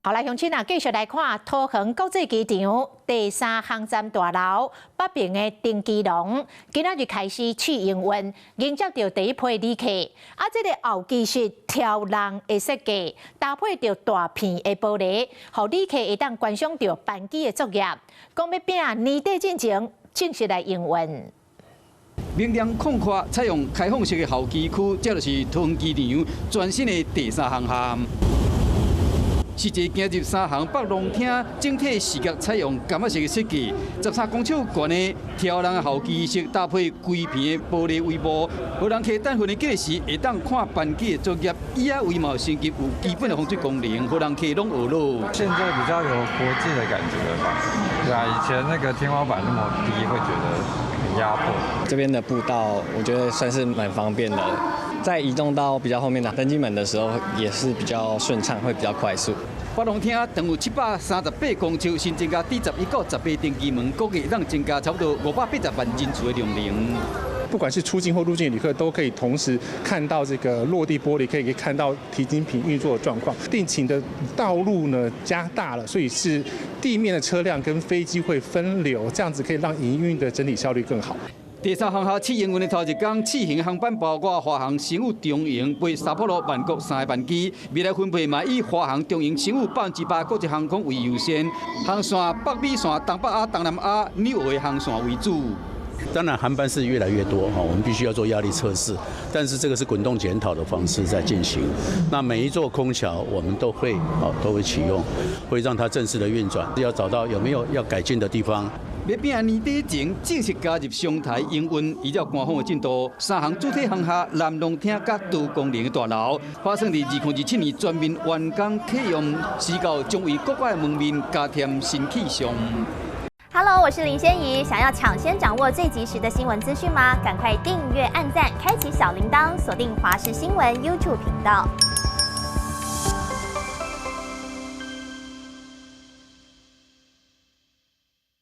好來，鄉親啊，繼續來看桃園國際機場第三航站大樓北邊的登機廊，今仔日開始試營運，迎接著第一批旅客。啊，這个候機室挑廊的設計，搭配著大片的玻璃，予旅客會當觀賞著班機的作業。講欲拚年底進前正式來營運。明亮寬闊，採用開放式的候機區，這就是桃園機場全新的第三航廈。實際行入三航北廊廳，整體視覺採用感覺式的設計，13公尺懸的挑廊候機室搭配規片的玻璃帷幕，予人客等飛機時會當看班機的作業，椅仔位嘛升級有基本的防水功能，予人客攏學咯。現在比較有國際的感覺了吧？對啊，以前那個天花板那麼低，會覺得很壓迫。這邊的步道，我覺得算是蠻方便的，在移動到比較後面的登機門的時候，也是比較順暢，會比較快速。北廊廳長有738公尺，新增加D11到18登機門，估計會當增加差不多580萬人次的量能。不管是出境或入境旅客，都可以同時看到這個落地玻璃，可以看到提金品運作的狀況。地勤的道路呢加大了，所以是地面的車輛跟飛機會分流，這樣子可以讓營運的整體效率更好。第三航廈試營運的頭一工，試行航班包括華航、星宇、長榮、飛札幌、曼谷三个班機。未來分配嘛以華航、長榮、星宇8%國際航空為優先，航線北美線、東北亞、東南亞、紐約航線為主。當然航班是越來越多哈，我們必須要做壓力測試，但是這個是滾動檢討的方式在進行。那每一座空橋我們都會啟用，會讓它正式的運轉，要找到有沒有要改進的地方。欲拚年底前正式加入商台營運，依照官方的進度，三航主體航廈南廊廳佮多功能的大樓，打算佇2027年全面完工啟用，時到將為國外門面加添新氣象。 Hello，我是林仙怡，想要搶先掌握最及時的新聞資訊嗎？趕快訂閱、按讚、開啟小鈴鐺，鎖定華視新聞 YouTube 頻道。